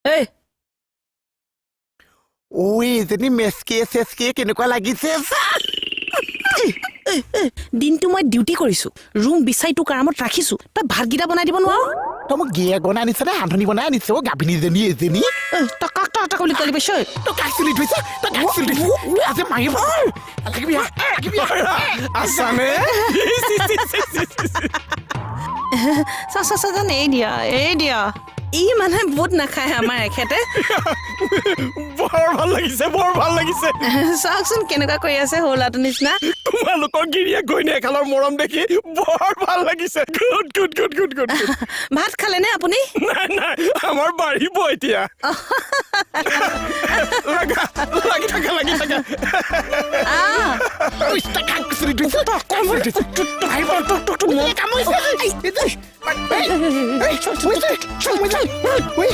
এই। ঐ, এইজনী মেচকিয়ে চেচকিয়ে কেনেকুৱা লাগিছে চা। দিনটো মই ডিউটি কৰিছো, ৰুম বিচাৰি তোক আৰামত ৰাখিছো, তই ভাতকেইটা বনাই দিব নোৱাৰ? তই মোক গিৰিয়েক বনাই আনিছ নে ৰান্ধনি বনাই আনিছ অ'? গাভিনীজনী এজনী। ঐ, তই কাক তই তই বুলি গালি পাইছ ঐ? তই কাক চুলি ধুইছ? তই কাক চুলি ধুইছ? আজি মাৰিব লাগিবি, লাগিবি। আছানে? চা চা চা জান, এই দিয়া, এই দিয়া, ই মানে বুট নাখায় আমাৰ এখেতে। বৰ ভাল লাগিছে, বৰ ভাল লাগিছে। চাওকচোন কেনেকুৱা কৰি আছে সৰু ল'ৰাটোৰ নিচিনা। তোমালোকৰ গিৰিয়েক ঘৈণীয়েকহালৰ মৰম দেখি বৰ ভাল লাগিছে। Good good good good good. ভাত খালেনে আপুনি? নাই নাই, আমাৰ বাঢ়িব এতিয়া। লাগা, লাগি থাকা, লাগি থাকা। আহ। ঐ, তই কাক চুলি ধুইছ? তই কাক চুলি ধুইছ? মাৰিব, কামুৰিছে। এই, এই, এই, এই,